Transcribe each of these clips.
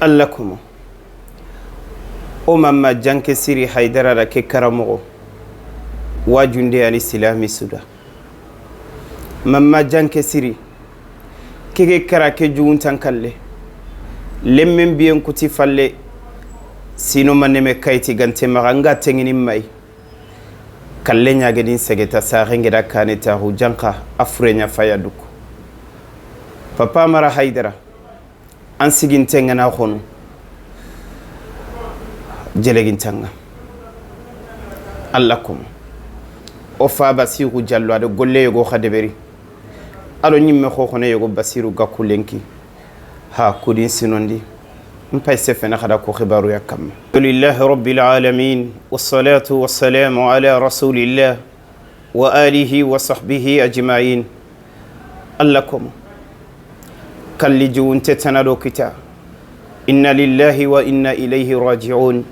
Alla komo o mamma Janke Siri Haidara da ke karamogo wajunde ani silami suda. Mamma Janke Siri kege kara ke juguntan kalle lemmen biyen kuti falle sino maneme kayti gante maga nga tengini mai kalle ñagedin segeta saxengeda kane taxu janka a fureña faya duk. Papa Mara Haidara an sigintengana xonu jelegintanga. Alla komo o fa Basiru Jallo aɗa golle yogo xa deɓeri aɗo ñimme xoxone yogo Basiru Gakku lenki ha kudin sinondi mpay sefene xada ko xibaruya kamma. Alhamdulillahi rabbil alamin, wassalatu wassalamu ala rasulillah wa alihi wa sahbihi ajma'in. Alla komo kalli juwunte tanaɗo kita, inna lillahi wa inna ilayhi raji'un.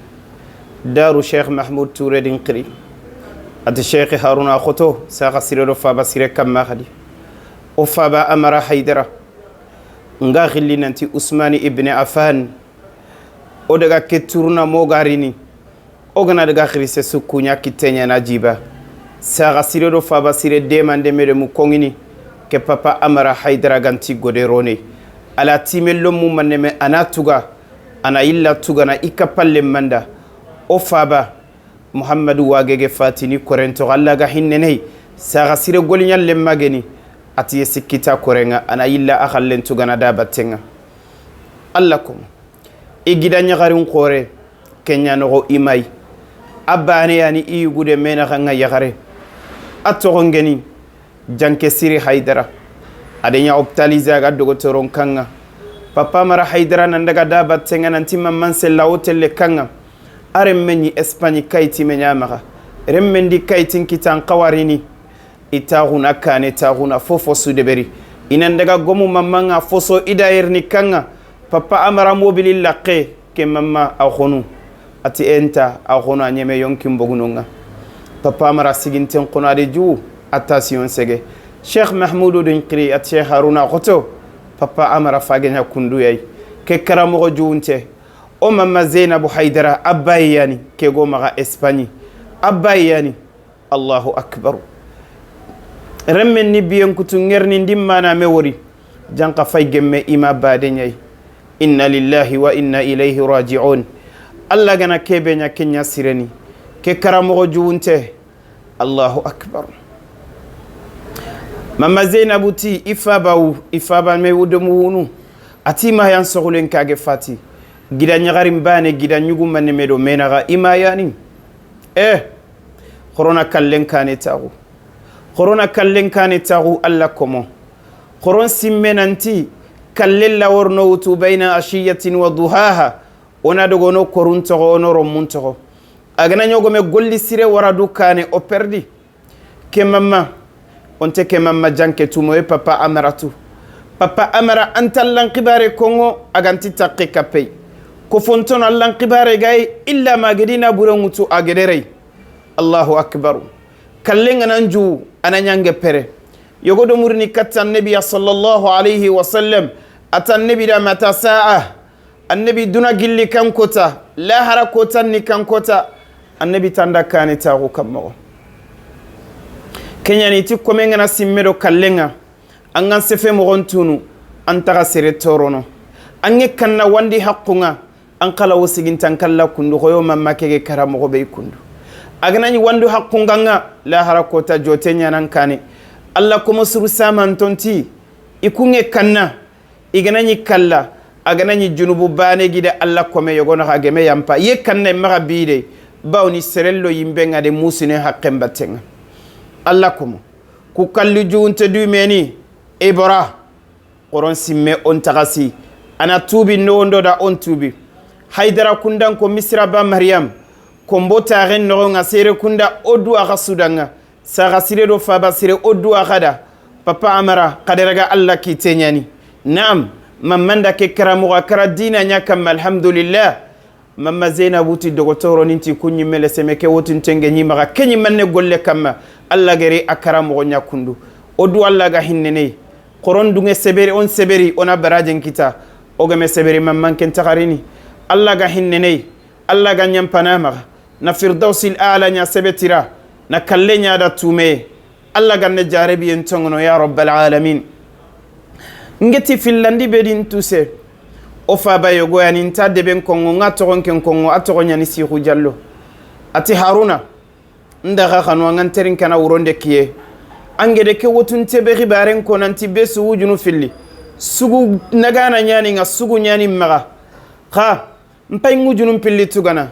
Daru Cheikh Mahmoud Touré din qiri ati Cheikh Haruna khoto saxa sireɗo faba sire kamma xadi o faba Amara Haydara nga xilli nanti Ousmane Ibne Affan o daga ke turuna mogarini o gana daga xirise sukkuña kitteñana jiba saxa sireɗo faba sire demande meɗe mu koŋini ke papa Amara Haydara ganti gode rone ala timello mu manneme ana tuga ana yilla tugana i kapalle manda o faba Muhammadu wagege fatini korentoxa Alla ga hinneney saxa sire goliñan lemmageni atiye sikkita korenga ana yilla a xallen tugana da battenga. Alla komo i gida ñaxarin xoore kenya noxo imay a baneyani i yugude menaxanga yaxare a toxongeni Janke Siri Haydara aɗeña hôpitalisé aga dogotoron kanga. Papa Mara Haydara nandaga da battenga nanti mamman sella o telle kanga aren meñi Espagne kayti me ñamaxa remmendi kaytin kitan xawarini i taxuna kane taxuna fofo sudeɓeri inan daga gomu mammanga foso ida yerni kanga. Papa Amara mobili laqe ke mamma a xonu ati enta a xonu a ñeme yonkin bogunonga. Papa Amara siginten xono ade juwu attention sege Cheikh Mahmoudou din qiri at Cheikh Haruna xoto papa Amara fageña kunduyay ke karamoxo juwunte o mamma Zeinabu Haydara abbayani ke go maxa Espagne abbayani. Allahu akbar, remmen ni biyen kutu ngerni ndimmana me wori janka fay gemme ima bade ñayi. Inna lillahi wa inna ilayhi raji'un. Alla gana kebe ña kenya sireni ke karamoxo juwunte. Allahu akbar. Mama Zeinabu ti i fabawu i faba me wudomu wunu ati mayan soxulen kage fati gida ñaxarin bane gida ñugumanne meɗo menaxa imayani e xorona kallen kane taxu xorona kallen kane taxu. Alla komo xoron simme nanti kallen laworno wutu bayna ashiyatin wa duhaha ona dogono korun toxo ono rommun toxo agana ñogome golli sire waradu kane o perdi ke mamma onte ke mamma Janke tumo e papa Amaratu. Papa Amara antallan xibare kongo aganti taqi kappey ko fontono allan xibare gay illa magedina burenŋutu a gederey. Allahu akbaru, kallenganan ju ana ñange pere yogodo murini katta annabiya sallallahu alayhi wa sallam ata annabi da mata sa'a annabi duna gilli kan kota lahara kotanni kan kota annabi tanda kane taxu kammoxo keñani ti kome ngana simmeɗo kallenga an gan sefe moxon tunu an taxa sere torono an ge kanna wandi haqunga an xala wo sigintan kalla kundu xoyo mamma kege kara moxo ɓey kundu aganañi wandu haqunganga lahara kota jote ñanan kane. Alla komo suru samantonti i kunge kanna iganañi kalla aganañi junubu bane gida Alla kome yogonoxa geme yampa ye kanna maxa biide bawni serello yimbenga de musine haqen battenga. Alla komo ku kalli juwunte dumeni i bora qoron simme on taxasi ana tuubi nowondoda on tuubi Haydara kundan ko Misira ba Mariam kombo taxen noxonga sere kunda o du axa sudanga saxa sire do faba sire o du axa da papa Amara xaderaga Alla kiteñani. Naam, mamanda ke karamoxa kara dina ña kamma alhamdulillah. Mamma Zeinabuti dogotoro ninti kuñimmele seme ke wotintenge ñimaxa ke ñimanne golle kamma Alla geri a karamoxo ña kundu o du Alla ga hinneney qoron dunge seberi on seberi ona barajen kita. Ogame seberi mamman ken tagarini alla ga hinnenei alla ga nyampana maga na firdausil a'la nya sebetira na kalle nya da tume alla ga ne jarebi en tongono ya rabbal alamin. Ngeti fillandi bedin tuse o fa bayogo yani nta deben kongo nga togon ken kongo a togo nyani Sihu Jallo ati Haruna ndaga khanu ngan terin kana wuronde kiye angede ke wotun tebe xibaren ko nanti be su wujunu filli sugu nagana nyani nga sugu nyani maga kha mpay ngujunum pilli tugana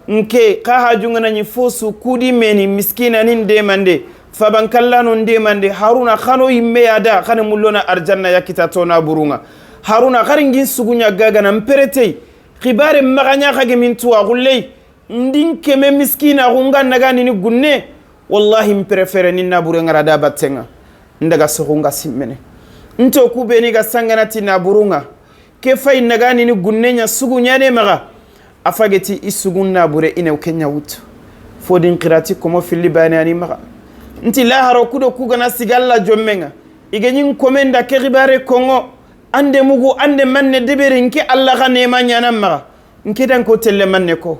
nke kha hajungana ni fosu kudi meni miskina nin demande fabankallano ndemande Haruna khano yimme yada khane mullona arjanna yakita tona burunga Haruna kharingin sugunya gagana mperete khibare maganya khage min tuwa gulley ndin keme miskina gunga nagani ni gunne wallahi mprefere ni nabure ngara da battenga ndaga sogunga simmene nto kubeni ga sanganati naburunga ke fay nagani ni gunne nya sugunya ne maga afageti isugun nabure ine kenya wutu fodin qirati komo filli bani ani maga nti laharo kudo kugana sigalla jommenga igenyin komenda ke khibare kongo ande mugu ande manne debere nke alla ga nema nyana maga nke dan ko telle manne ko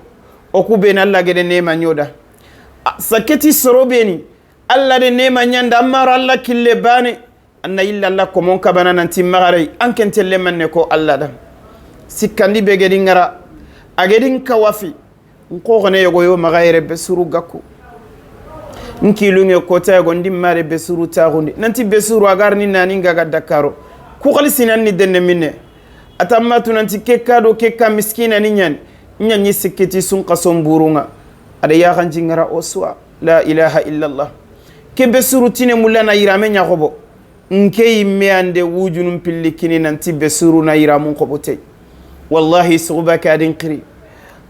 o kubeni alla gede nema nyoda saketi sorobeni alla de nema nyanda amaro alla kille bane anna illa alla komon kabana nanti magare anken telle manne ko alla da sikkandi be gedi ngara agedin kawafi nko yogo yo magayre besuru gakku nkilunge kota yogo ndim mare besuru tagundi nanti besuru agarni nani ngaga dakaro ku khalisina ni denne minne atamma tunanti kekka do kekka miskina ni nyan nyanyi sikkiti sun qasom burunga ada ya khanji ngara oswa la ilaha illa allah ke besuru tine mulana yirame nya khobo nke yimme ande wujunum pillikini nanti besuru na yiramun khobote wallahi suba ka adin qiri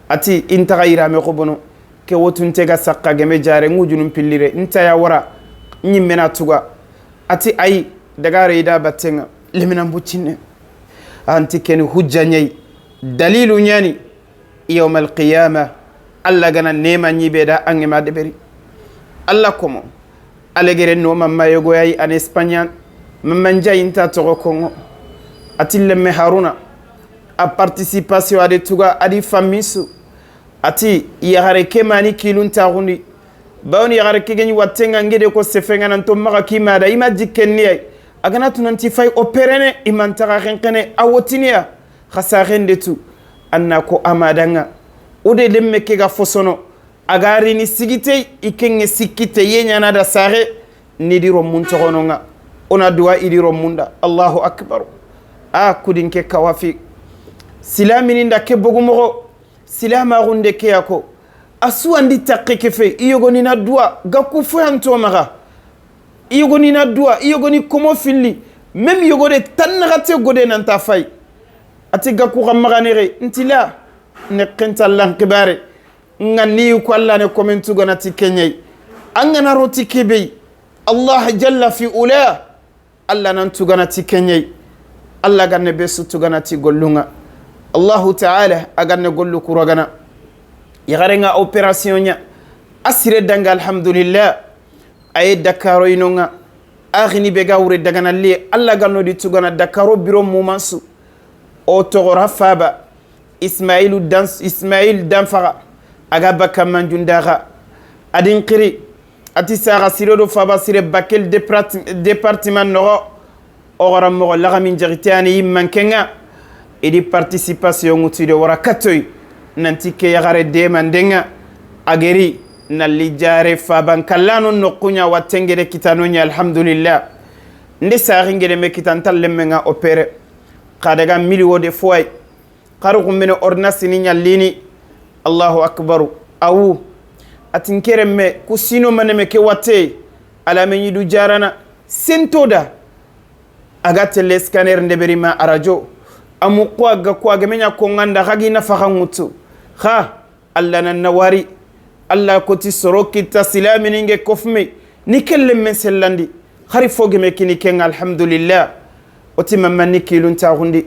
ati inta yirame khobono ke wotunte ga sakka geme jare ngujunum pillire inta ya wara nyimmena tuga ati ay dagare ida battenga limina mbuccinne anti ken hujja nyai dalilu nyani yawm alqiyama alla gana nema nyibeda angema deberi alla komo alegere no mamma yogo yayi an espagnan mamma njay inta togo kongo ati lemme Haruna a participation ade tuga adi famisu ati yagare kemani kilun tagundi bawni yagare kegeni wattenga ngede ko sefenga nan to maga kimada ima jikkenni ay agana tunanti fay operene imantaga xenxene a wotiniya xa saxende tu anna ko amadanga ode lemme kega fosono agarini sigite ikenge sikkite yeñana da saxe nidi rommun toxononga ona duwa idi rommunda allahu akbar a kudinke kawafi silamininda ke bogumoxo silamaxunde keya ko a suwandi taqe kefe i yogonina duwa gakku foyanto maxa i yogonina duwa i yogoni komo filli même yogode tan naxate gode nanta fay ati gakku xa maxanexe nti la ne xentallan xibare nga niyu ko alla ne komentuganati keñey an gana roti kebey allah jalla fi ula alla nan tuganati keñey alla ganne be sutuganati gollunga allahu taala aganne gollu kuragana yaxarenga opération ña a sire danga alhamdulillah aye dakaro inonga axini be ga wure dagana liye alla ganno di tugana dakaro biro mumansu o toxora faba Ismailu dan Ismail Danfaga aga bakka manjundaxa adin xiri ati saxa sire do faba sire Bakel département noxo o xara moxo laxamin jaxite ani yimmankenga idi participation ŋutude wara katoy nanti ke yaxare demandenga ageri nalli jare fabankallano noquña wattengede kitanoña alhamdulillah nde saxingede me kitantan lemmenga opéré xa daga million de fois xar xumbene ordonnance ni ñallini allahu akbaru awu atin keremme ku sino maneme ke watte alame ñidu jarana sentoda aga telle scanner ndeberima arajo amu ko aga ko aga menya ko nganda xagi nafaxa ŋutu xa alla nan nawari alla koti soro kitta silamininge kofme ni kelle men sellandi xari fogeme kini kenga alhamdulillah oti mamma ni kilun taxundi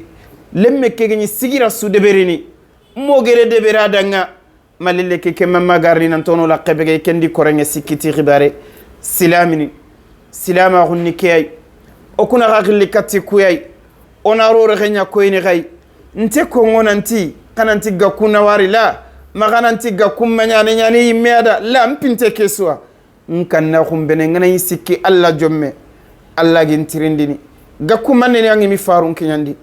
lemme kegeñi sigira su deberini mogere debera danga malille ke mamma garni nan tono la qebege kendi korenge sikkiti xibare silamini silamaxunni keyay o kuna xa xilli katti kuyay ona rore xeña koyni xay Nte kongo nanti kananti Gakou nawari la magananti Gakou mañane ñani yimmeada la mpinte kesuwa nkanna xumbene nganayi sikki alla jomme alla gin tirindini Gakou manneni angimi farun kiñandi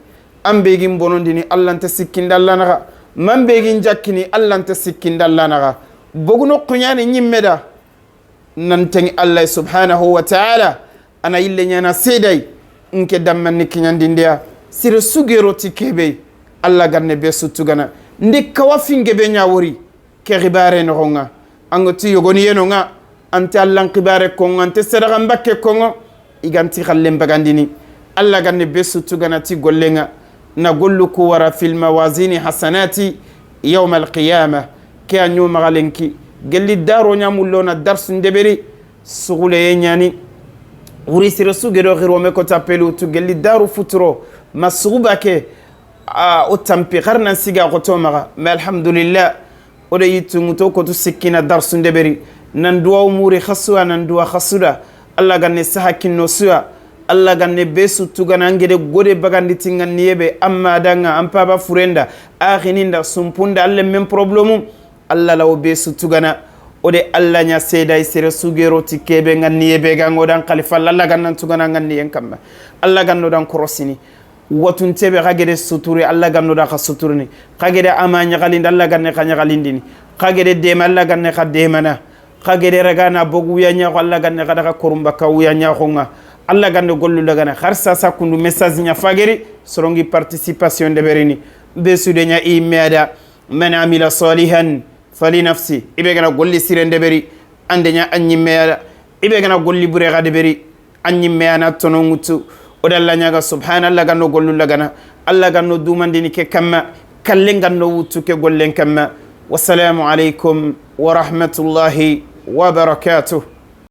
an begin bonondini alla nte sikkinda alla naxa man begin jakkini alla nte sikkinda alla naxa boguno xuñani ñimmeda nantengi allah subhanahu wa ta'ala ana yille ñana seeday nke dammanni kiñandindiya sere sugeroti kebe alla ganne be suttugana ndi kawa fingebe ñawori ke xibare noxonga angoti yogoni yenonga ante allan xibare kongo ante sadaxa mbakke kongo iganti xallen bagandini alla ganne be suttugana ti gollenga na gollu ku wara fil mawazini hasanati yawma alqiyama ke a ñomaxalenki gelli daro ñamullona darsu ndeberi suxuleye ñani wuri sere sugedo xirome kota pelutu gelli daru futuro ma suxuba ke o tampi xarnan siga xoto maxa mais alhamdulillah o de yittunguto kotu sikkina darsu ndeberi nan duwaw muri xasuwa nan duwa xasuda alla ganne saha kinno suwa alla ganne be suttugana angede gode bagandi tinganniyebe amma danga an paba furenda axininda sumpunda alle men problème alla lawo be suttugana o de alla ña seeday sere sugeroti kebe ganniye gangodan khalifa alla gannan tugana ganniyen kamma alla gannodan korosini watuntebe xa gede suturi alla gannoda xa suturini xa gede ama ñaxalindi alla ganne xa ñaxalindini xa gede dema alla ganne xa demana xa gede ragana bogu wuya ñaxo alla ganne xa daxa korumbaka wuya ñaxonga alla ganne gollu lagana xar sasa kundu message ña fageri sorongi participation ndeɓerini be sudeña i meada man amila salihan fali nafsi ibe gana golli sire ndeɓeri andeña a ñimmeyada ibe gana golli ɓure xa deɓeri a ñimmeyana tono ŋuttu oda alla ñaga subhana alla ganno gollu lagana alla ganno dumandini ke kamma kalle ganno wuttu ke gollen kamma wassalamu aleykum wa rahmatullahi wa barakatuh.